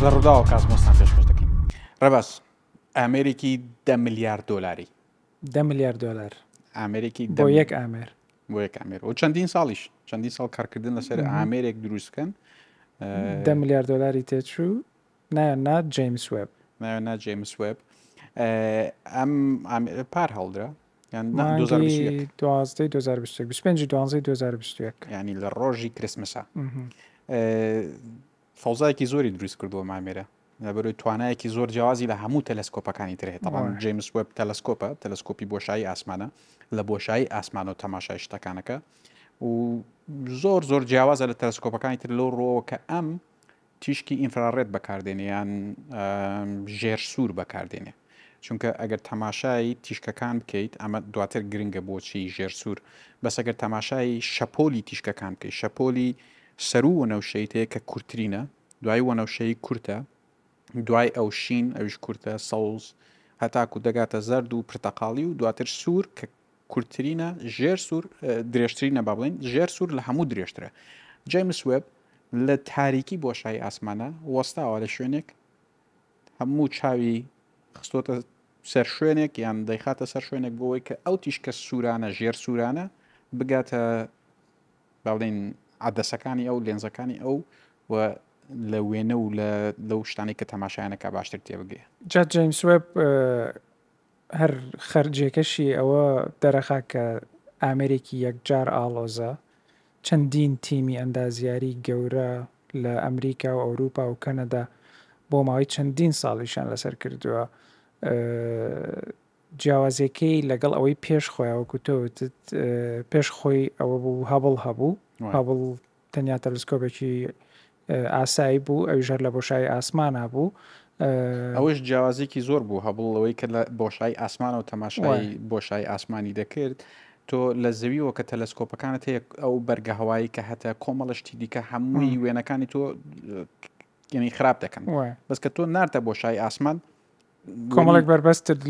لە ڕووداوە کازمۆستان پێشکەش دەکەین. ڕێباز، ئامێرێکی دە ملیار دۆلاری. دە ملیار دۆلار. ئامێرێکی بۆ یەک ئامێر. بۆ یەک ئامێر و چەندین ساڵیش چەندین ساڵ کارکردن لەسەر ئامێرێک دروست بکەن. دە ملیار دۆلاری تێچوو نایان نا جەیمس وێب. نایان نا جەیمس وێب. ئەم ئامێرە پار هەڵدرا. یان نا مانگی 2021. دوازدەی 2021 25 دوانزەی 2021. یانی لە ڕۆژی کریسمسا. فەوزایەکی زۆری دروست کردووە مامێرە لەبەرەوەی توانایەکی زۆر جیاوازی لە هەموو تەلەسکۆپەکانی تر هەیە تەبان جەیمس وێب تەلەسکۆپە تەلەسکۆپی بۆشایی ئاسمانە لە بۆشایی ئاسمانەوە تەماشای شتەکانەکە و زۆر زۆر جیاوازە لە تەلەسکۆپەکانی تر لەو ڕووەوە کە ئەم تیشکی infrared بەکاردێنێ یان ژێر سوور بەکاردێنێ چونکە ئەگەر تەماشای تیشکەکان بکەیت ئەمە دواتر گرنگە بۆچی ژێر سوور بەس ئەگەر تەماشای شەپۆلی تیشکەکان بکەیت شەپۆلی سەروو وەنەوشەیت هەیە کە کورتترینە دوای وەنەوشەیی کورتە دوای ئەو شین ئەویش کورتە سەوز هەتاکو دەگاتە زەرد و پرتەقاڵی و دواتر سوور کە کورتترینە ژێر سوور درێژترینە با بڵێین ژێر سوور لە هەموو درێژترە جەیمس وێب لە تاریکی بۆشایی ئاسمانە وەستاوە لە شوێنێک هەموو چاوی خستۆتە سەر شوێنێک یان دەیخاتە سەر شوێنێک بۆەوەی کە ئەو تیشکە سوورانە ژێر سوورانە بگاتە با بڵێین عەدەسەکانی ئەو لێنزەکانی ئەو و لە وێنە و لە لەو شتانەی کە تەماشایانەکە باشتر تێبگەیە. جا جەیمس وێب هەر خەرجیەکەشی ئەوە دەرەخا کە ئامێرێکی یەکجار ئاڵۆزە، چەندین تیمی ئەندازیاری گەورە لە ئەمریکا و ئەوروپا و کەنەدا بۆ ماوەی چەندین ساڵ ئیشیان لەسەر کردووە. جیاوازیەکەی لەگەڵ ئەوەی پێش خۆیان وەکو تۆ وتت پێش خۆی ئەوە بوو هەبڵ هەبوو هەبڵ تەنیا تەلسکۆبێکی ئاسایی بوو ئەویش هەر لە بۆشایی ئاسمانا بوو. ئەوەش جیاوازیەکی زۆر بوو هەبڵ لەوەی کە لە بۆشایی ئاسمانەوە تەماشای بۆشایی ئاسمانی دەکرد تۆ لە زەویەوە کە تەلەسکۆپەکانت هەیە ئەو بەرگە هەوایی کە هەتە کۆمەڵە شتی دیکە هەمووی وێنەکانی تۆ یعنی خراپ دەکەن بەس کە تۆ نارتە بۆشایی ئاسمان کۆمەڵێک بەربەستت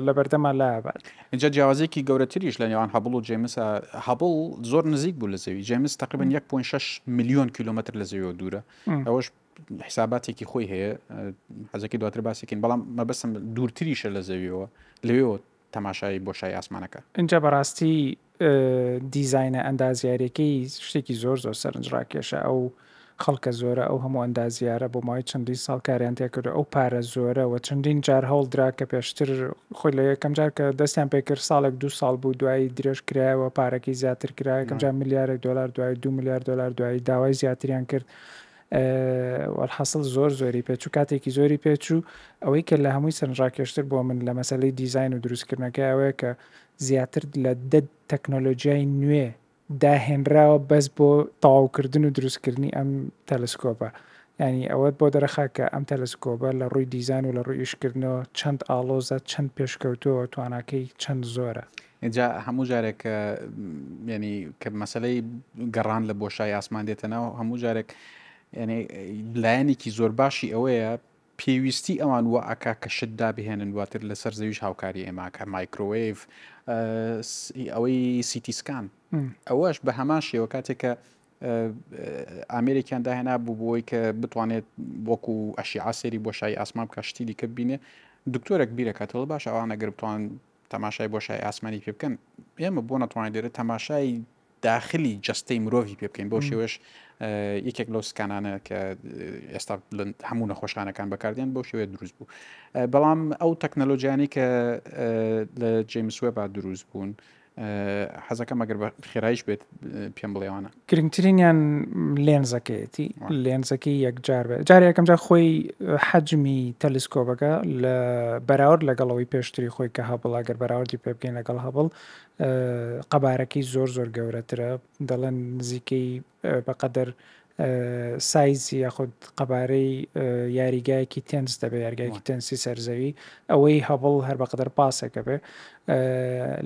لە بەردەما لابات. ئینجا جیاوازیەکی گەورەتریش لە نێوان هەبڵ و جەیمسا، هەبڵ زۆر نزیک بوو لە زەوی، جەیمس تقریبا 1.6 ملیۆن کیلۆمەتر لە زەویەوە دوورە، ئەوەش حساباتێکی خۆی هەیە حەزەکەی دواتر باسیکەین، بەڵام مەبەستم دوورتریشە لە زەویەوە، لەوێوە تەماشای بۆشای ئاسمانەکە. ئینجا بەڕاستی دیزاینە ئەندازیاریەکەی شتێکی زۆر زۆر سەرنجڕاکێشە، ئەو خەڵکە زۆرە، ئەو هەموو ئەندازیارە بۆ ماوەی چەندین ساڵ کاریان تێکردووە، ئەو پارە زۆرە و چەندین جار هەوڵدرا کە پێشتر خۆی لە یەکەم جار کە دەستیان پێکرد ساڵێک دوو ساڵ بوو دوایی درێژ کرایەوە پارەکەی زیاتر کرا یەکەم جار ملیارێک دۆلار دوایی دوو ملیار دۆلار دوایی داوای زیاتریان کرد وەلحاسڵ زۆر زۆری پێچوو کاتێکی زۆری پێچوو ئەوەی کە لە هەمووی سەرنجڕاکێشتر بۆ من لە مەسەلەی دیزاین و دروستکردنەکەی ئەوەیە کە زیاتر لە دە تەکنۆلۆجیای نوێ داهێنراوە بەس بۆ تەواوکردن و دروستکردنی ئەم تەلسکۆپە یانی ئەوەت بۆ دەرەخا کە ئەم تەلسکۆبە لە ڕووی دیزان و لە ڕووی ئیشکردنەوە چەند ئاڵۆزە چەند پێشکەوتووە تواناکەی چەند زۆرە. ئینجا هەموو جارێک کە یعنی کە مەسەلەی گەڕان لە بۆشای ئاسمان دێتە ناو هەموو جارێک یعنی لایەنێکی زۆر باشی ئەوەیە پێویستی ئەوان وا ئەکا کە شت دابهێنن دواتر لەسەر زەویش هاوکاری ئێمە کە مایکرۆوەیڤ ئەوەی CT scan ئەوەش بە هەمان شێوە کاتێک کە ئامێرێکیان داهێنا بوو بۆی کە بتوانێت وەکو ئەشیعە سەیری بۆشایی ئاسمان بکات شتی دیکە ببینێ دکتۆرێک بیرەکاتەوە باش ئەوان ئەگەر بتوان تەماشای بۆشای ئاسمانی پێ بکەن ئێمە بۆ نەتوانین لێرە تەماشای داخلی جەستەی مرۆڤی پێ بکەین بەو شێوەش یەکێک لەو سکانانە کە ئێستا هەموو نەخۆشخانەکان بەکاردێن بەو شێوەیە دروست بوو بەڵام ئەو تەکنەلۆژیانی کە لە جەیمس وێبا دروست بوون حەزەکەم ئەگەر بە خێرایش بێت پێم بڵێ ئەوانە. گرنگترینیان لێنزەکەیەتی، لێنزەکەی یەکجار بە جارێ یەکەم جار خۆی حەجمی تەلسکۆبەکە لە بەراورد لەگەڵ ئەوەی پێشتری خۆی کە هەبڵ ئەگەر بەراوردی پێ بکەین لەگەڵ هەبڵ قەبارەکەی زۆر زۆر گەورەترە دەڵێن نزیکەی بەقەدەر سایزی یاخود قەبارەی یاریگایەکی تێنس دەبێت یاریگایەکی تێنسی سەرزەوی ئەوەی هەبڵ هەر بەقەدەر پاسێکە بێ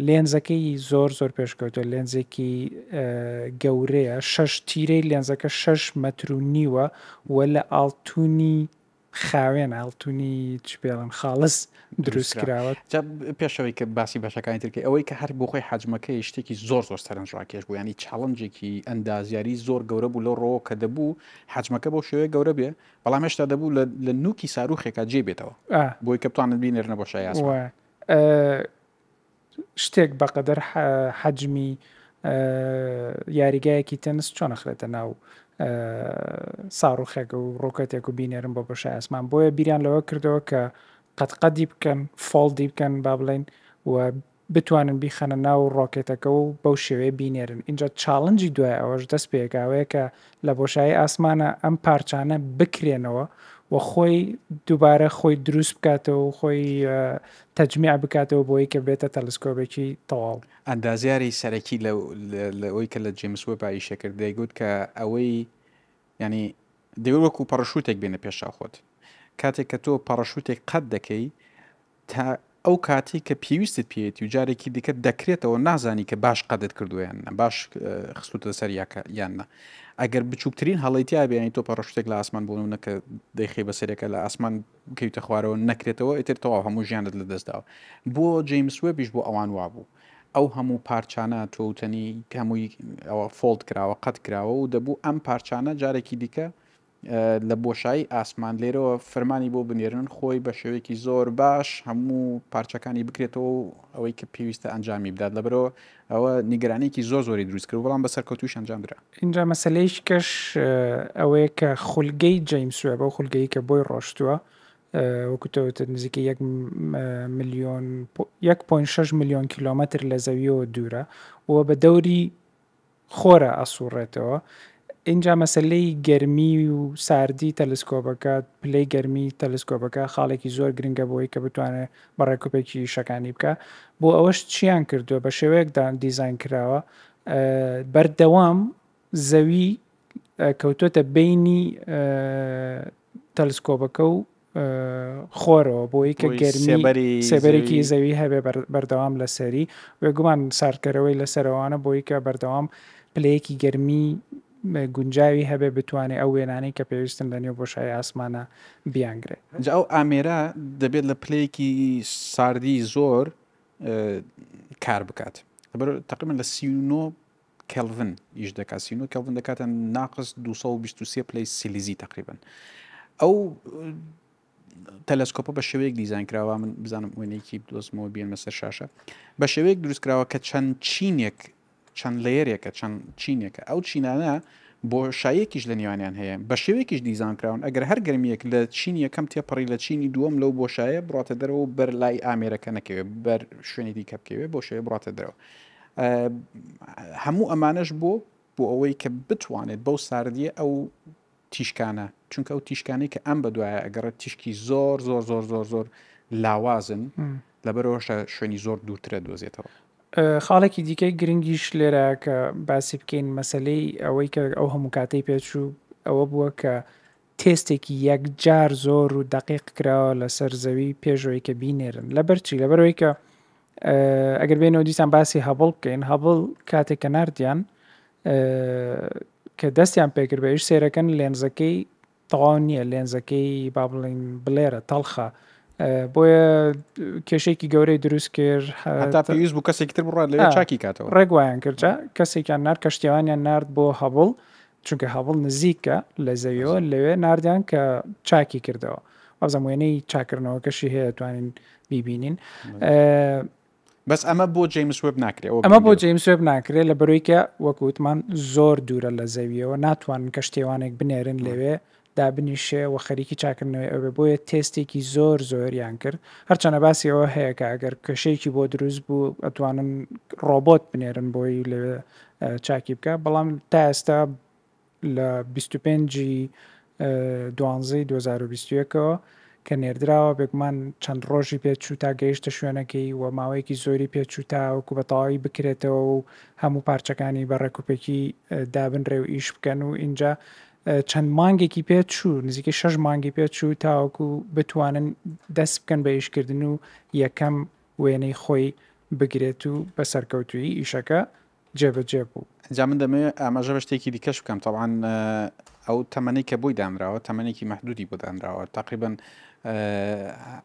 لێنزەکەی زۆر زۆر پێشکەوتوە لێنزێکی گەورەیە شەش تیرەی لێنزەکە شەش مەتر و نیوە و لە ئاڵتونی خاوێن ئاڵتونی چ پێڵن خاڵس دروست کراوە. جا پێشەوەی کە باسی بەشەکانی ترکەی ئەوەی کە هەر بۆ خۆی حەجمەکەی شتێکی زۆر زۆر سەرنجڕاکێش بوو ینی challenge ێکی ئەندازیاری زۆر گەورە بوو لەو ڕۆوە کە دەبوو حەجمەکە بەو شێوەیە گەورە بێ بەڵام هێشتا دەبوو لە نوکی ساروخێکا جێ بێتەوە بۆی کە بتوانن بینێرنە بۆشایی ئاسمان. شتێک بەقەدەر حەجمی یاریگایەکی تەنس چۆن ئەخرێتە ناو ساڕوخێک و ڕۆکەتێک و بینێرن بۆ بۆشای ئاسمان بۆیە بیریان لەوە کردەوە کە قەتقەدی بکەن fold ی بکەن با بڵێین و بتوانن بیخەنە ناو ڕۆکێتەکە و بەو شێوەیە بینێرن ئینجا challenge ی دوای ئەوەش دەست پێکاوەیە کە لە بۆشایی ئاسمانە ئەم پارچانە بکرێنەوە و خۆی دووبارە خۆی دروست بکاتەوە و خۆی تەجمیع بکاتەوە بۆی کە بێتە تەلسکۆبێکی تەواو. ئەندازیاری سەرەکی لەوەی کە لە جەیمس وێبا ئیشە کرد دەیگوت کە ئەوەی یانی دەیگوت وەکو پەڕەشوتێک بێنە پێش چاو خۆت کاتێک کە تۆ پەڕەشوتێک قەت دەکەی تا ئەو کاتەی کە پێویستت پێیەتی و جارێکی دیکە دەکرێتەوە نازانی کە باش قەدت کردووە یان نا باش خستوتە سەر یاکە یان نا ئەگەر بچووکترین هەڵەی تیا بێ یانی تۆ پەڕەشوتێک لە ئاسمان بۆ نمونە کە دەیخەی بەسەرێکە لە ئاسمان بکەویتە خوارەوە نەکرێتەوە ئیتر تەواو هەموو ژیانت لەدەست داوە بۆ جەیمس وێبیش بۆ ئەوان وابوو ئەو هەموو پارچانە تۆوتەنی هەمووی ئەوە fold کراوە قەت کراوە و دەبوو ئەم پارچانە جارێکی دیکە لە بۆشایی ئاسمان لێرەوە فرمانی بۆ بنێرن خۆی بە شێوەیەکی زۆر باش هەموو پارچەکانی بکرێتەوە و ئەوەی کە پێویستە ئەنجامی بدات لەبەرەوە ئەوە نیگەرانیەکی زۆر زۆری دروست کرد بەڵام بە سەرکەوتوویش ئەنجام درا. ئینجا مەسەلەیەکی کەش ئەوەیە کە خولگەی جەیمس وێب ئەو خولگەی کە بۆی ڕۆشتووە وەکو تۆ وتت نزیکەی یەک ملیۆن یەک point شەش ملیۆن کیلۆمەتر لە زەویەوە دوورە و بە دەوری خۆرە ئەسوڕێتەوە ئینجا مەسەلەی گەرمی و ساردی تەلسکۆبەکە پلەی گەرمی تەلسکۆبەکە خاڵێکی زۆر گرنگە بۆی کە بتوانێت بە ڕێکوپێکی ئیشەکانی بکە بۆ ئەوەش چیان کردووە بە شێوەیەک دیزاین کراوە بەردەوام زەوی کەوتۆتە بینی تەلسکۆبەکە و خۆرەوە بۆی کە گەرمی سێبەرێکی زەوی هەبێ بەردەوام لەسەری بێگومان ساردکەرەوەی لەسەرەوانە بۆی کە بەردەوام پلەیەکی گەرمی گونجاوی هەبێ بتوانێ ئەو وێنانەی کە پێویستن لە نێو بۆشایی ئاسمانە بیانگرێ. جا ئەو ئامێرە دەبێت لە پلەیەکی ساردی زۆر کار بکات لەبەر تقریبا لە 39 کێڵڤن ئیش دەکات 39 کێڵڤن دەکاتە ناقس 223 پلەی سیلیزی تقریبا ئەو تەلەسکۆپە بە شێوەیەک دیزاین کراوە من بزانم وێنەیەکی بدۆزمەوە بێنمە سەر شاشە بە شێوەیەک دروست کراوە کە چەند چینێک چەند layer ێکە چەند چینێکە ئەو چینانە بۆشاییەکیش لە نێوانیان هەیە بە شێوەیەکیش دیزان کراون ئەگەر هەر گەرمیەک لە چینی یەکەم تێپەڕی لە چینی دووەم لەو بۆشایە بڕاتە دەرەوە و بەر لای ئامێرەکە نەکەوێت بەر شوێنی دیکە بکەوێت بۆ شێوەیە بڕاتە دەرەوە هەموو ئەمانەش بۆ بۆ ئەوەی کە بتوانێت بەو ساردیە ئەو تیشکانە چونکە ئەو تیشکانەی کە ئەم بەدوایە ئەگەڕێت تیشکی زۆر زۆر زۆر زۆر زۆر لاوازن لەبەرئەوەشە شوێنی زۆر دوورترە دۆزێتەوە. خاڵێکی دیکەی گرنگیش لێرە کە باسی بکەین مەسەلەی ئەوەی کە ئەو هەموو کاتەی پێچوو ئەوە بووە کە تێستێکی یەکجار زۆر و دەقیق کراوە لەسەر زەوی پێشەوەی کە بینێرن لەبەر چی لەبەرەوەی کە ئەگەر بێنەوە دیسان باسی هەبڵ بکەین هەبڵ کاتێک کە ناردیان کە دەستیان پێکرد بە ئیش سێرەکەن لێنزەکەی تەواو نییە لێنزەکەی با بڵین بلێرە تەڵخە بۆیە کێشێکی گەورەی دروست کرد هەتا پێویست بوو کەسێکی تر بڕات لەوێ چاکی کاتەوە ڕێک وایان کرد جا کەسێکیان نارد کەشتیوانیان نارد بۆ هەبڵ چونکە هەبڵ نزیکە لە زەویەوە لەوێ ناردیان کە چاکی کردەوە وابزانم وێنەی چاکردنەوەکەشی هەیە توانین بیبینین. بەس ئەمە بۆ جەیمس وێب ناکرێ ئەوە ئەمە بۆ جەیمس وێب ناکرێ لە بەرۆی کە وەک وتمان زۆر دوورە لە زەویەوە ناتوانن کەشتیوانێک بنێرن لەوێ دابنیشێ و خەریکی چاکردنەوەی ئەوێ بۆیە تێستێکی زۆر زۆریان کرد هەرچەنە باسی ئەوە هەیە کە ئەگەر کێشەیەکی بۆ دروست بوو ئەتوانن ڕۆبۆت بنێرن بۆی لەوێ چاکی بکە بەڵام تا ئێستا لە 25 ی دوانزەی 2021 ەوە کە نێردراوە بێگومان چەند ڕۆژی پێچوو تا گەیشتە شوێنەکەی و ماوەیەکی زۆری پێچوو تاوەکو بە تەواوی بکرێتەوە و هەموو پارچەکانی بە ڕێکوپێکی دابنرێ و ئیش بکەن و ئینجا چەند مانگێکی پێچوو نزیکەی شەش مانگی پێچوو تاوەکو بتوانن دەست بکەن بە ئیشکردن و یەکەم وێنەی خۆی بگرێت و بە سەرکەوتوویی ئیشەکە. جێبەجێ بوو. جا من دەمەوێت ئاماژە بە شتێکی دیکەش بکەم تەبعەن ئەو تەمەنەی کە بۆی دانراوە تەمەنێکی مەحدودی بۆ دانراوە تقریبا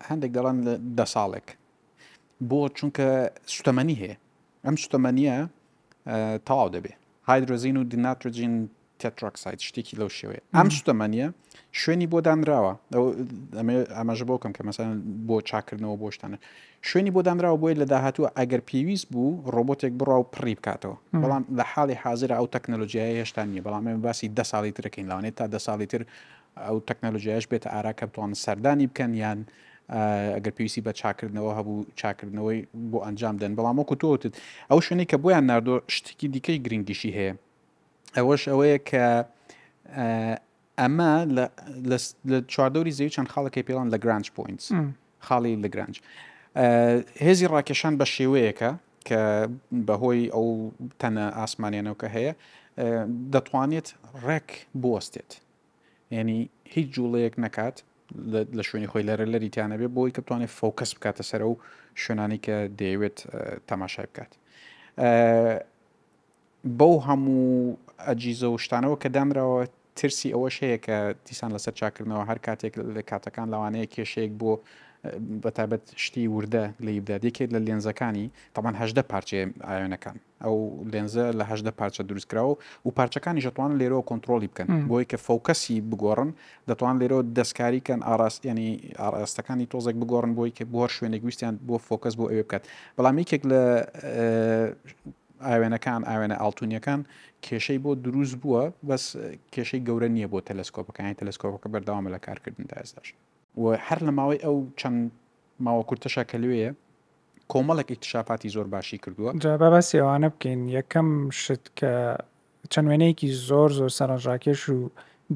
هەندێک دەڵێن دە ساڵێک بۆ چونکە سوتەمەنی هەیە ئەم سوتەمەنیە تەواو دەبێ هایدرۆزین و دیناترۆجین tetroxide شتێکی لەو شێوەیە ئەم سوتەمەنیە شوێنی بۆ دانراوە ئەمەژە بۆ کەم کە مەسەن بۆ چاکردنەوە بۆ شتانە شوێنی بۆ دانراوە بۆی لە داهاتووە ئەگەر پێویست بوو ڕۆبۆتێک بڕا و پڕی بکاتەوە بەڵام لە حاڵی حاضرە ئەو تەکنەلۆژیایە هێشتا نییە بەڵام ئێمە باسی دە ساڵی ترەکەین لەوانەیە تا دە ساڵی تر ئەو تەکنەلۆژیایش بێتە ئارا کە بتوان سەردانی بکەن یان ئەگەر پێویستی بە چاکردنەوە هەبوو چاکردنەوەی بۆ ئەنجام دەن بەڵام وەکو تۆ وتت ئەو شوێنەی کە بۆیان ناردووە شتێکی دیکەی گرنگیشی هەیە ئەوەش ئەوەیە کە ئەمە لە چواردەوری زەوی چەند خاڵێکی پێڵان Lagrange points خاڵی لەگرانج هێزی ڕاکێشان بە شێوەیەکە کە بەهۆی ئەو تەنە ئاسمانیانەوە کە هەیە دەتوانێت ڕێک بوەستێت یعنی هیچ جوڵەیەک نەکات لە شوێنی خۆی لەرە لەری تیانە بێ بۆی کە بتوانێت focus بکاتە سەر ئەو شوێنانی کە دەیەوێت تەماشای بکات بەو هەموو ئەجیزە و شتانەوە کە دانراوە ترسی ئەوەش هەیە کە دیسان لەسەر چاکردنەوە هەر کاتێک لە کاتەکان لەوانەیە کێشەیەک بۆ بەتایبەت شتی وردە لی بدات یەکێک لە لێنزەکانی تەبعەن 18 پارچەیە ئاوێنەکان ئەو لێنزە لە 18 پارچە دروستکراوە و پارچەکانیش دەتوانن لێرەوە کۆنترۆڵی بکەن بۆی کە focus ی بگۆڕن دەتوان لێرەوە دەستکاری کەن ئاراست ینی ئاراستەکانی تۆزێک بگۆڕن بۆی کە بۆ هەر شوێنێک ویستیان بۆ focus بۆ ئەوێ بکات بەڵام یەکێک لە ئاوێنەکان، ئاوێنە ئاڵتونیەکان کێشەی بۆ دروست بووە بەس کێشەی گەورە نییە بۆ تەلەسکۆپەکە یانی تەلەسکۆپەکە بەردەوامە لە کارکردن تا ئێستاش. و هەر لە ماوەی ئەو چەند ماوە کورتەشا کە لەوێیە کۆمەڵێک ئیکتشافاتی زۆر باشی کردووە. جا با باسی ئەوانە بکەین یەکەم شت کە چەند وێنەیەکی زۆر زۆر سەرنجڕاکێش و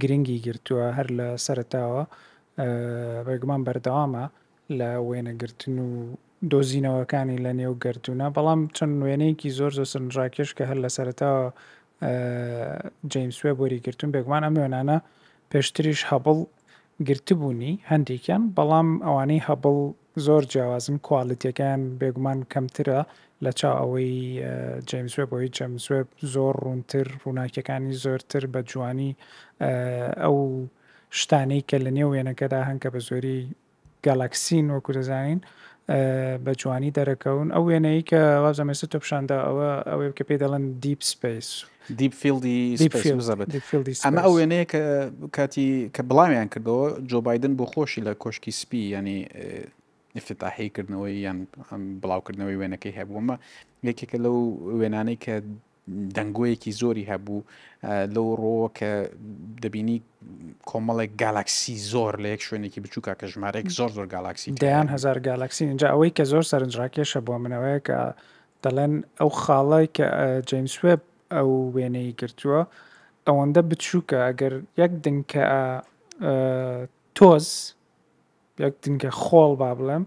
گرنگی گرتووە هەر لە سەرەتاوە بێگومان بەردەوامە لە وێنەگرتن و دۆزینەوەکانی لە نێو گەردوونە، بەڵام چەند وێنەیەکی زۆر زۆر سەرنجڕاکێش کە هەر لە سەرەتاوە جەیمس وێب وەریگرتوون، بێگومان ئەم وێنانە پێشتریش هەبڵ گرتبوونی هەندێکیان، بەڵام ئەوانەی هەبڵ زۆر جیاوازن، کوالیتیەکەیان بێگومان کەمترە لە چاو ئەوەی جەیمس وێب، ئەوەی جەیمس وێب زۆر ڕوونتر، ڕووناکیەکانی زۆرتر بە جوانی ئەو شتانەی کە لە نێو وێنەکەدا هەن کە بە زۆری گالاکسین وەکو دەزانین بە جوانی دەرەکەون ئەو وێنەیە کە وابزانم ئێستا تۆ پیشاندا ئەوە ئەوەیە کە پێی دەڵێن deep space deep field ی space بزەبت ئەمە ئەو وێنەیە کە کاتی کە بڵاویان کردەوە جۆ بایدن بۆ خۆشی لە کۆشکی سپی ینی افتتاحی کردنەوەی یان بڵاوکردنەوەی وێنەکەی هەبوو ئەمە یەکێکە لەو وێنانەی کە دەنگۆیەکی زۆری هەبوو لەو ڕۆوە کە دەبینی کۆمەڵێک گالاکسی زۆر لە یەک شوێنێکی بچووکە کە ژمارەیەک زۆر زۆر گالاکسی دەیان هزار گالاکسی اینجا ئەوەی کە زۆر سەرنجڕاکێشە بۆ منەوەیە کە دەڵێن ئەو خاڵای کە جەیمس وێب ئەو وێنەی گرتووە ئەوەندە بچووکە ئەگەر یەک دنکە تۆز یەک دنکە خۆڵ با بڵێم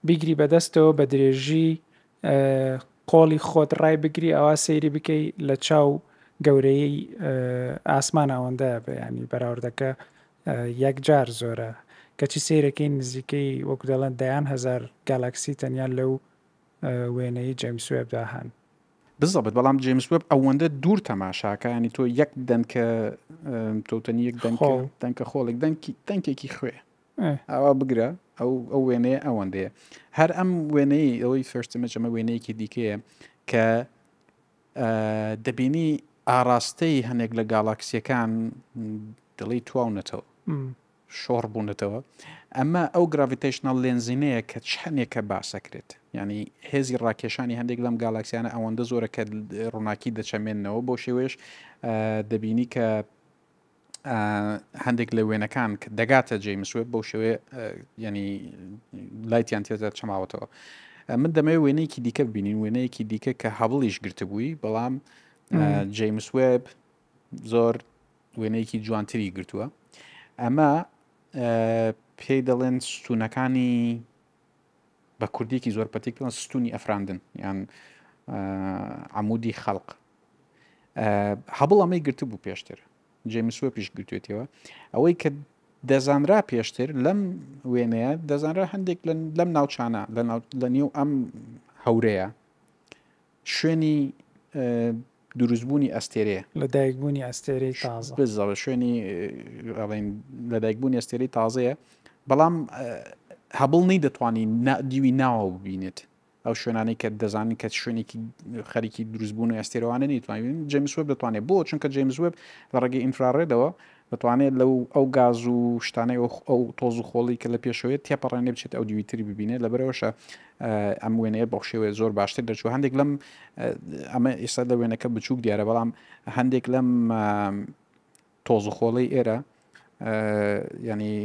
بیگری بەدەستەوە بە درێژی قۆڵی خۆت ڕای بگری ئەوا سەیری بکەی لە چاو گەورەی ئاسمان ئەوەندە بێ ینی بەراوردەکە یەکجار زۆرە کەچی سەیرەکەی نزیکەی وەکو دەڵێن دەیان هەزار گالاکسی تەنیا لەو وێنەی جەیمس وێبدا هەن. بزەبت بەڵام جەیمس وێب ئەوەندە دوور تەماشاکە ینی تۆ یەک دەنکە تۆتەنی یەک دەنکە دەنکە خۆڵێک دەنکی دەنکێکی خوێ ئاوا بگرە ئەو ئەو وێنەیە ئەوەندەیە هەر ئەم وێنەی ئەوەی first image ئەمە وێنەیەکی دیکەیە کە دەبینی ئاراستەی هەنێک لە گالاکسیەکان دڵی تواونەتەوە شۆڕ بوونەتەوە ئەمە ئەو gravitational lensing ەیە کە چەندێکە باسەکرێت ینی هێزی ڕاکێشانی هەندێک لەم گالاکسیانە ئەوەندە زۆرە کە ڕووناکی دەچەمێنەوە بۆ شێوەیەش دەبینی کە هەندێک لە وێنەکان کە دەگاتە جەیمس وێب بەو شێوەیە ینی light یان تێدا چەماوەتەوە من دەمەوێت وێنەیەکی دیکە ببینین وێنەیەکی دیکە کە هەبڵیش گرتبووی بەڵام جەیمس وێب زۆر وێنەیەکی جوانتری گرتووە ئەمە پێی دەڵێن ستونەکانی بە کوردیکی زۆر پەتیک پێڵێن ستونی ئەفراندن یان عمودی خەڵق هەبڵ ئەمەی گرتبوو پێشتر جەیمس وێبیش گرتوێتەوە ئەوەی کە دەزانرا پێشتر لەم وێنەیە دەزانرا هەندێک لەم ناوچانە لە نێو ئەم هەورەیە شوێنی دروستبوونی ئەستێرەیە. لەدایکبوونی ئەستێرەی تازە. بالضبط شوێنی ئەڵێن لەدایکبوونی ئەستێرەی تازەیە بەڵام هەبڵ نەیدەتوانی دیوی ناوەوە ببینێت ئەو شوێنانەی کە دەزانین کە شوێنێکی خەریکی دروستبوون و ئەستێرەوانە نەیتوانین جەیمس وێب دەتوانێت بۆ چونکە جەیمس وێب لە ڕێگەی ئینفراڕێدەوە دەتوانێت لەو ئەو گاز و شتانەی ئەو تۆز و خۆڵی کە لە پێشەوەی تێپەڕێنێ بچێت ئەو دیوی تری ببینێت لەبەرەوەشە ئەم وێنەیە بەو شێوەیە زۆر باشتر دەرچوو هەندێک لەم ئەمە ئێستا لە وێنەکە بچووک دیارە بەڵام هەندێک لەم تۆز و خۆڵی ئێرە ینی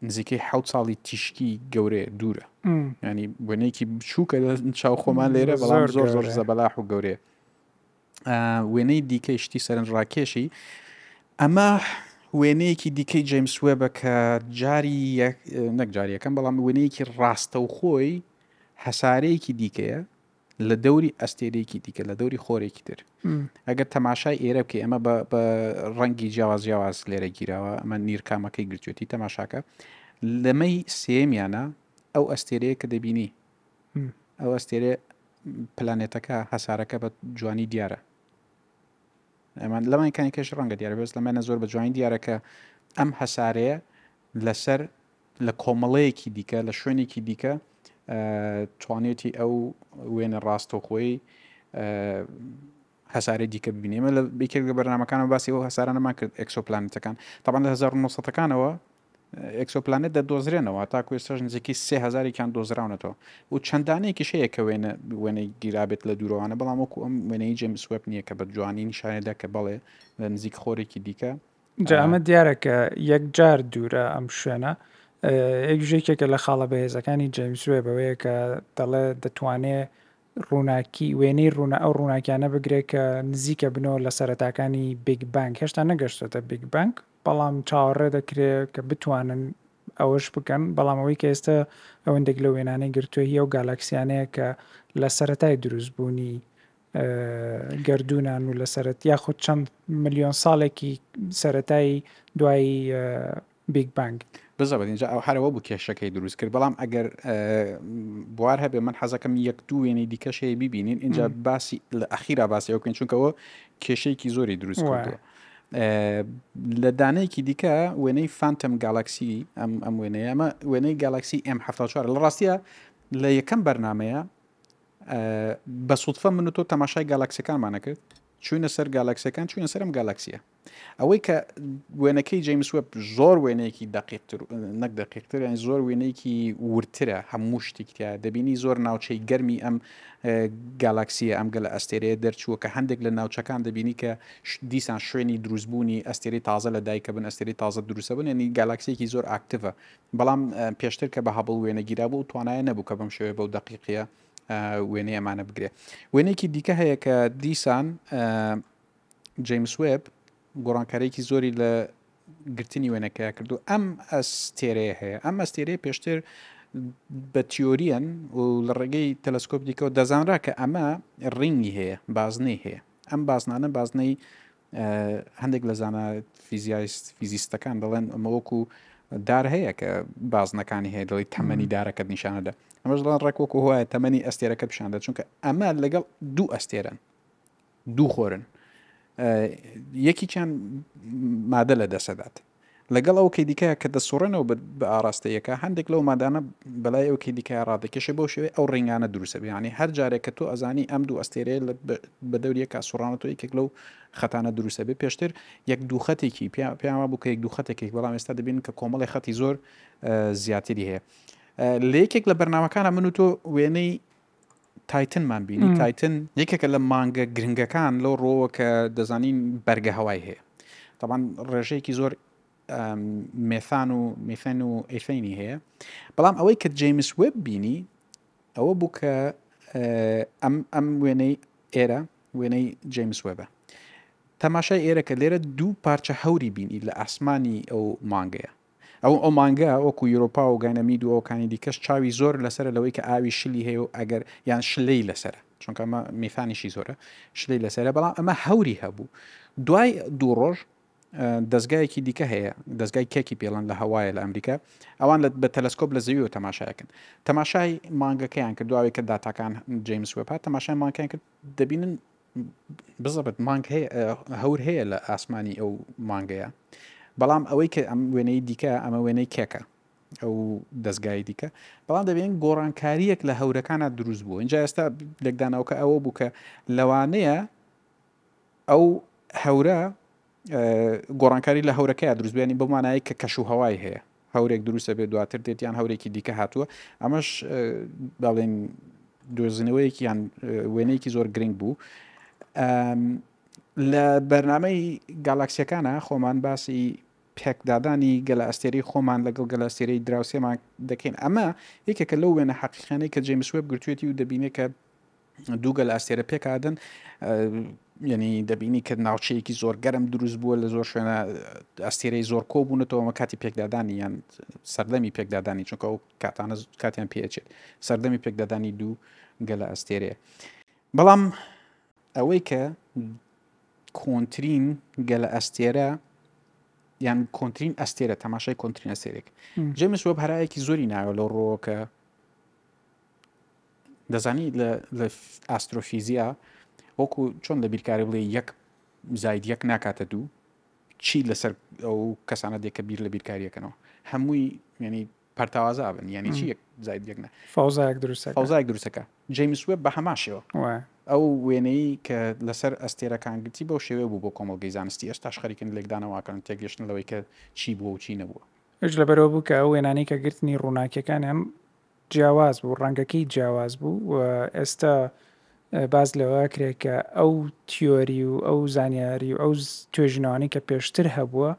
نزیکەی حەوت ساڵی تیشکی گەورەیە دوورە ینی وێنەیەکی بچووکە لە چاو خۆمان لێرە بەڵام زۆر زۆر زەبەلاح و گەورەیە وێنەی دیکەی شتی سەرنجڕاکێشی ئەمە وێنەیەکی دیکەی جەیمس وێبە کە جاری نەک جاری یەکەم بەڵام وێنەیەکی ڕاستەوخۆی هەسارەیەکی دیکەیە لە دەوری ئەستێرەیەکی دیکە لە دەوری خۆرێکی تر ئەگەر تەماشای ئێرە بکەی ئەمە بە ڕەنگی جیاواز جیاواز لێرە گیراوە ئەمە نیرکامەکەی گرتوێتی تەماشاکە لەمەی سێمیانە ئەو ئەستێرەیە کە دەبینی ئەو ئەستێرەیە پلانێتەکە هەسارەکە بە جوانی دیارە ئەمان لەمان کانیکەش ڕەنگە دیارە بەس لەمانە زۆر بە جوانی دیارە کە ئەم هەسارەیە لەسەر لە کۆمەڵەیەکی دیکە لە شوێنێکی دیکە توانێتی ئەو وێنە ڕاستەوخۆی هەسارەی دیکە ببینی ئێمە لە یەکێک لە بەرنامەکانەوە باسی ئەو هەسارانەمان کرد ئێکسۆپلانێتەکان تەبعەن لە 1900ەکانەوە ئێکسۆپلانێت دەدۆزرێنەوە تاکو ئێستاش نزیکەی سێ هەزارێکیان دۆزراونەتەوە و چەندانەیەکیش هەیە کە وێنە وێنەی گیرابێت لە دوورەوانە بەڵام وەکو ئەم وێنەی جەیمس وێب نییە کە بە جوانی نیشانێدا کە بەڵێ لە نزیک خۆرێکی دیکە جا ئەمە دیارە کە یەکجار دوورە ئەم شوێنە یەکیش یەکێکە لە خاڵە بەهێزەکانی جەیمس وێب ئەوەیە کە دەڵێ دەتوانێ ڕووناکی وێنەی ڕوونە ئەو ڕووناکیانە بگرێت کە نزیکە بنەوە لە سەرەتاکانی بیگ بانگ هێشتا نەگەشتۆتە بیگ بانگ بەڵام چاوەڕێ دەکرێت کە بتوانن ئەوەش بکەن بەڵام ئەوەی کە ئێستا ئەوەندێک لە وێنانەی گرتووە هی ئەو گالاکسیانەیە کە لە سەرەتای دروستبوونی گەردوونان و لە سەرەت یاخود چەند ملیۆن ساڵێکی سەرەتای دوای بیگ بانگ. بزەبت ئینجا ئەو هەر ئەوە بوو کێشەکەی دروست کرد بەڵام ئەگەر بوار هەبێ من حەزەکەم یەک دوو وێنەی دیکەش هەیە بیبینین ئینجا باسی لە ئەخیرا باسی ئەو بکەین چونکە ئەوە کێشەیەکی زۆری دروست کردووە لە دانەیەکی دیکە وێنەی فانتەم گالاکسی ئەم ئەم وێنەیە ئەمە وێنەی گالاکسی M74 لە ڕاستیە لە یەکەم بەرنمەیە بە سوودفە من و تۆ تەماشای گالاکسیەکانمانە کرد چوینە سەر گالاکسیەکان چوینە سەرم گالاکسیە ئەوەی کە وێنەکەی جەیمس وێب زۆر وێنەیەکی دەقیقتر نەک دەقیقتر یانی زۆر وێنەیەکی وردترە هەموو شتێکی تیا دەبینی زۆر ناوچەی گەرمی ئەم گالاکسیە ئەم گەلە ئەستێرەیە دەرچووە کە هەندێک لە ناوچەکان دەبینی کە دیسان شوێنی دروستبوونی ئەستێرەی تازە لە دایکە بن ئەستێرەی تازە دروستە بن ینی گالاکسیەکی زۆر ئاکتیڤە بەڵام پێشتر کە بە هەبڵ وێنە گیرا بوو توانایە نەبوو کە بەم شێوەیە بەو دەقیقیە وێنەی ئەمانە بگرێ وێنەیەکی دیکە هەیە کە دیسان جەیمس وێب گۆڕانکارییەکی زۆری لە گرتنی وێنەکەیا کردو ئەم ئەستێرەیە هەیە ئەم ئەستێرەیە پێشتر بە تیۆریەن و لە ڕێگەی تەلەسکۆپ دیکەوە دەزانرا کە ئەمە ڕینگی هەیە بازنەی هەیە ئەم بازنانە بازنەی هەندێک لە زانە فیزیایست فیزیستەکان دەڵێن ئەمە وەکو دار هەیە کە بازنەکانی هەیە دەڵی تەمەنی دارەکەت نیشانەدا ئەمەش دەڵێن ڕێک وەکو هۆیە تەمەنی ئەستێرەکە پیشاندە چونکە ئەمە لەگەڵ دوو ئەستێرەن دوو خۆرن یەکیان مادە لە دەسەدات لەگەڵ ئەو کەی دیکە کە دەسوڕێنەوە بە ئاراستەیەەکە هەندێک لەو مادانە بەلای ئەو کەی دیکە ڕادەکێشێ بەو شێوەی ئەو ڕینگانە دروستە بیانی هەر جارێک کە تۆ ئەزانی ئەم دوو ئەستێرەیە بە دەوریەکە سوڕانەوە یەکێک لەو خەتانە دروستە بێ پێشتر یەک دوو خەتێکی پێیان وابوو کە یەک دوو خەتێکێک بەڵام ئێستا دەبین کە کۆمەڵی خەتی زۆر زیاتری هەیە لە یەکێک لە بەرنمەکانە من و تۆ وێنەی تایتنمان بینی تایتن یەکێکە لە مانگە گرنگەکان لەو ڕۆوە کە دەزانین بەرگە هەوای هەیە طبعا ڕێژەیەکی زۆر مێثان و میثێن و ئیثینی هەیە بەڵام ئەوەی کە جەیمس وێب بینی ئەوە بوو کە ئەم ئەم وێنەی ئێرە وێنەی جەیمس وێبە تەماشای ئێرە کە لێرە دوو پارچە هەوری بینی لە ئاسمانی ئەو مانگەیە ئەو ئەو مانگە وەکو یورۆپا و گاینەمید و ئەوکانی دیکەش چاوی زۆر لەسەرە لەوەی کە ئاوی شلی هەیە و ئەگەر یان شلەی لەسەرە چونکە ئەمە میثانیشی زۆرە شلەی لەسەرە بەڵام ئەمە هەوری هەبوو دوای دوو ڕۆژ دەستگایەکی دیکە هەیە دەستگای کێکی پێڵەن لە هەوایە لە ئەمریکا ئەوان لە بە تەلەسکۆپ لە زەویەوە تەماشایەکەن تەماشای مانگەکەیان کرد دواوی کە داتاکان جەیمس وێب هات تەماشای مانگەکەیان کرد دەبینن. بزەبت مانگ هەیە هەور هەیە لە ئاسمانی ئەو مانگەیە بەڵام ئەوەی کە ئەم وێنەی دیکە ئەمە وێنەی کێکە ئەو دەستگای دیکە بەڵام دەبێن گۆڕانکاریەک لە هەورەکانە دروست بوو اینجا ئێستا لێکدانەوەکە ئەوە بوو کە لەوانەیە ئەو هەورە گۆڕانکاری لە هەورەکەیا دروست بێنی بەو مانایەی کە کەش و هەوای هەیە هەورێک دروستە بێت دواتر دێت یان هەورێکی دیکە هاتووە ئەمەش باڵێن دۆزینەوەیەکی یان وێنەیەکی زۆر گرنگ بوو لە بەرنمەی گالاکسیەکانە خۆمان باسی پێکدادانی گەلە ئەستێرەی خۆمان لەگەڵ گەلە ئەستێرەی دراوسێمان دەکەین ئەمە یەکێکە لەو وێنە حەقیقیانەی کە جەیمس وێب گرتوێتی و دەبینێت کە دوو گەلە ئەستێرە پێکادن یعنی دەبینی کە ناوچەیەکی زۆر گەرم دروست بووە لە زۆر شوێنە ئەستێرەی زۆر کۆ بوونەتەوە ئەمە کاتی پێکدادانی یان سەردەمی پێکدادانی چونکە ئەو کاتانە کاتیان پێچێت سەردەمی پێکدادانی دوو گەلە ئەستێرەیە بەڵام ئەوەی کە کۆنترین گەلە ئەستێرە یان کۆنترین ئەستێرە تەماشای کۆنترین ئەستێرێک جێمس وێب هەرایەکی زۆری ناوە لەو ڕۆوە کە دەزانی لە لە ئاسترۆفیزیا وەکو چۆن لە بیرکاری بڵێ یەک زاید یەک ناکاتە دوو چی لەسەر ئەو کەسانە دێ کە بیر لە بیرکاریەکەنەوە هەمووی ینی پەرتاوازا بن یعنی چی یەک زاید یەک نە فەوزایەک دروستەکە فەوزایەک دروستەکە جەیمس وێب بە هەمان شێوە ئەو وێنەی کە لەسەر ئەستێرەکان گرتی بەو شێوەیە بوو بۆ کۆمەڵگەی زانستی ئێستاش خەریکن لێکدانەوەکەن تێگەشتن لەوەی کە چی بووە و چی نەبووە. ئەویش لەبەرئەوە بوو کە ئەو وێنانەی کە گرتنی ڕووناکیەکانیان جیاواز بوو، ڕەنگەکەی جیاواز بوو و ئێستا باس لەوە ئەکرێت کە ئەو تیۆری و ئەو زانیاری و ئەو توێژینەوانەی کە پێشتر هەبووە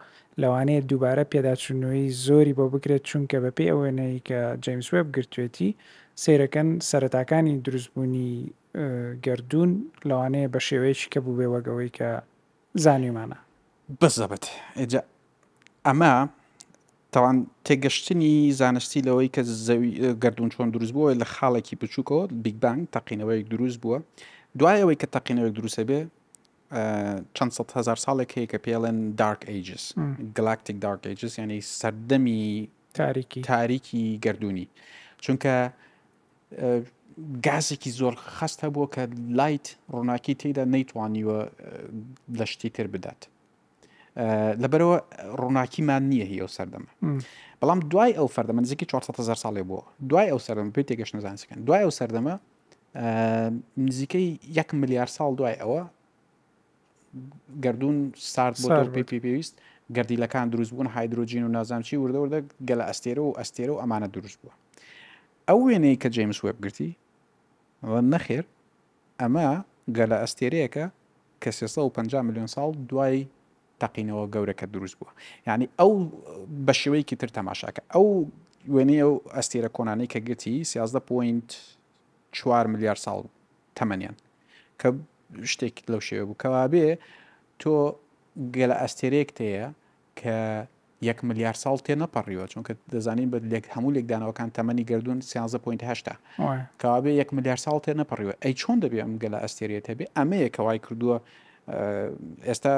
لەوانەیە دووبارە پێداچوونەوەی زۆری بۆ بکرێت چونکە بەپێی ئەو وێنەی کە جەیمس وێب گرتوێتی سەیرەکەن سەرەتاکانی دروستبوونی گەردوون لەوانەیە بە شێوەیەکی کە بووبێ وەک ئەوەی کە زانیومانە. بزەبت ئێجا ئەمە تاوان تێگەشتنی زانستی لەوەی کە زەوی گەردوون چۆن دروست بووە لە خاڵێکی بچووکەوە بیگ بانگ تەقینەوەیەک دروست بووە دوای ئەوەی کە تەقینەوەیەک دروستە بێ چەند سەد هەزار ساڵێک هەیە کە پێڵێن دارک ئەیجز گلاکتیک دارک ئەیجز ینی سەردەمی تاریکی تاریکی گردردونی چونکە گازێکی زۆر خەست هەبووە کە لایت ڕووناکی تێدا نەیتوانیوە لە شتی تر بدات لەبەرەوە ڕووناکیمان نییە هی ئەو سەردەمە بەڵام دوای ئەو فەردەمە نزیکی 400 هزار ساڵێ بووە دوای ئەو سەردەمە پێی تێگەشتنە زانستەکان دوای ئەو سەردەمە نزیکەی یەک ملیار ساڵ دوای ئەوە گردون سارد بۆ پێ پێ پێویست گردیلەکان دروست بوون هایدرۆجین و نازام چی وردە وردە گەلە ئەستێرە و ئەستێرە و ئەمانە دروست بووە ئەو وێنەی کە جەیمس وێب گرتی نەخێر ئەمە گەلە ئەستێرەیەکە کە 350 ملیۆن ساڵ دوای تەقینەوە گەورەکە دروست بووە یعنی ئەو بە شێوەیەکی تر تەماشاکە ئەو وێنەی ئەو ئەستێرە کۆنانەی کە گرتی 13.4 ملیار ساڵ تەمەنیان کە شتێک لەو شێوە بوو کەوابێ تۆ گەلە ئەستێرەیەک تەیە کە یەک ملیار ساڵ تێنەپەڕیوە چونکە دەزانین بە لێک هەموو لێکدانەوەکان تەمەنی گەردوون سیانزە پۆینت هەشتە کەوابێ یەک ملیار ساڵ تێنەپەڕیوە ئەی چۆن دەبێ ئەم گەلە ئەستێرەیەت هەبێ ئەمەیە کە وای کردووە ئێستا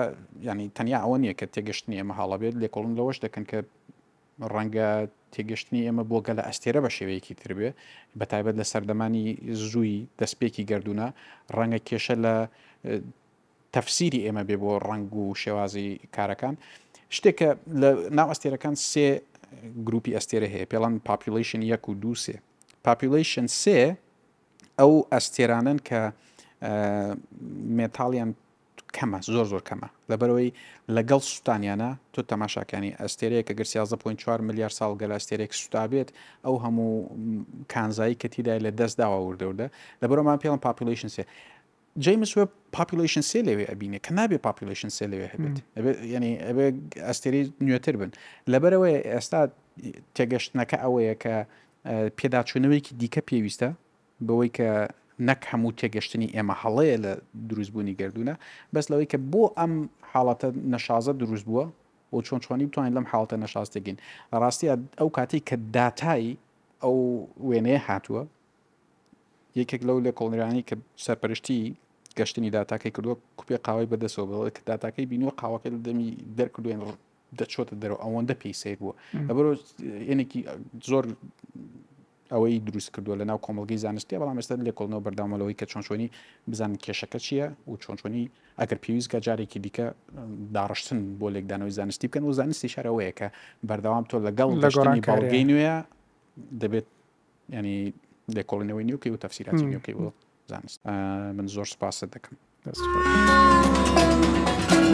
ینی تەنیا ئەوە نییە کە تێگەشتنی ئێمە هەڵە بێت لێکۆڵن لەوەش دەکەن کە ڕەنگە تێگەشتنی ئێمە بۆ گەلە ئەستێرە بە شێوەیەکی تر بێ بە تایبەت لە سەردەمانی زووی دەستپێکی گەردوونە ڕەنگە کێشە لە تەفسیری ئێمە بێ بۆ ڕەنگ و شێوازی کارەکان شتێک کە لە ناو ئەستێرەکان سێ گروپی ئەستێرە هەیە پێڵەن پاپیولەیشن یەک و دوو سێ پاپیولەیشن سێ ئەو ئەستێرانن کە مێتاڵیان کەمە زۆر زۆر کەمە لەبەرەوەی لەگەڵ سووتانیانە تۆ تەماشاکانی ئەستێرەیە کە گەر 13.4 ملیار ساڵ گەل ئەستێرێک سووتابێت ئەو هەموو کانزایی کە تیدای لە دەست داوە وردە وردە لەبەرەوەمان پێڵم پاپیولەیشن سێ جەیمس وێب پاپیولەیشن سێ لەوێ ئەبینێ کە نابێ پاپیولەیشن سێ لەوێ هەبێت ئەبێ یعنی ئەبێ ئەستێرەی نوێتر بن لەبەرەوەی ئێستا تێگەشتنەکە ئەوەیە کە پێداچوونەوەیەکی دیکە پێویستە بەوەی کە نەک هەموو تێگەشتنی ئێمە هەڵەیە لە دروستبوونی گردونە بەس لەوەی کە بۆ ئەم حاڵەتە نەشازە دروست بووە و چۆن چۆنی بتوانین لەم حاڵەتە نەشاز تێگەین لە ڕاستیە ئەو کاتێک کە داتای ئەو وێنەیە هاتووە یەکێک لەو لێکۆڵنەرانەی کە سەرپەرشتی گەشتنی داتاکەی کردووە کوپێ قاوەی بەدەستەوە بڵێ کە داتاکەی بینیوە قاوەکەی لە دەمی دەرکردووە دەچۆتە دەرەوە ئەوەندە پێی سەیر بووە لەبەرەوە یەنێکی زۆر ئەوەی دروست کردووە لە ناو کۆمەڵگەی زانستیە، بەڵام ئێستا لێکۆڵنەوە بەردەوامە لەوەی کە چۆن چۆنی بزانن کێشەکە چییە و چۆن چۆنی ئەگەر پێویست کە جارێکی دیکە داڕشتن بۆ لێکدانەوەی زانستی بکەن و زانستی شارەوەیە کە بەردەوام تۆ لەگەڵ لە گەشتنی گۆڕانکاریە. بەڵگەی نوێ دەبێت ینی لێکۆڵینەوەی نوێ و تەفسیراتی نوێ بکەی بۆ زانست. من زۆر سوپاست دەکەم. دەست خۆش.